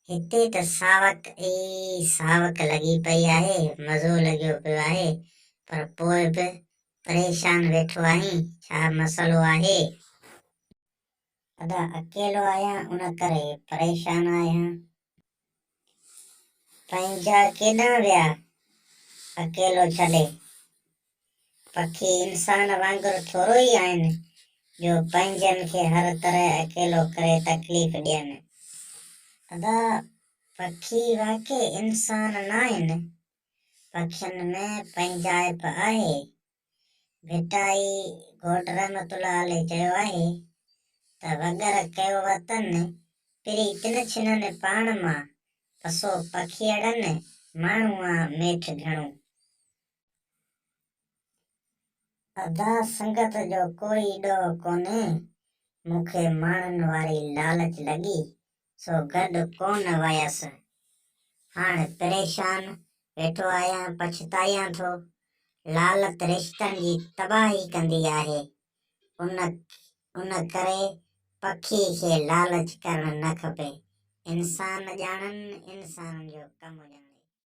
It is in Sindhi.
هتي ته ساوڪ ئي ساوڪ لڳي پئي آهي، مزو لڳيو پيو آهي، پر پوء به پريشان ويٺو آهين، ڇا مسئلو آهي؟ ادا اڪيلو آهيان ان ڪري پريشان آهيان. پنهنجا ڪيڏانهن ويا اڪيلو ڇڏي. پکي انسان وانگر ٿورو ئي آهن جو پنهنجن کي هر طرح اڪيلو ڪري تڪليف ڏين. ادا پکي واقعي انسان ناهن. پکين ۾ پنهنجائپ آهي. ڀٽائي گهوٽ رحمت الله عليه چيو آهي ته وڳر ڪيو وطن، پري تن ڇنن پاڻ مان، پسو پکيئڙن، ماڻهوئان ميٺ گهڻو. ادا سنگت جو ڪوئي ڏوهه ڪونهي، مون کي ماڻهن واري لالچ لڳي، سو گڏ ڪونه ويس. هاڻ پريشان ويٺو آهيان، پڇتايان ٿو. لالچ رشتن جي تباهي ڪندي آهي، ان ڪري پکي کي لالچ ڪرڻ نه کپي. انسان ڄاڻن، انسانن جو ڪم ڄاڻي.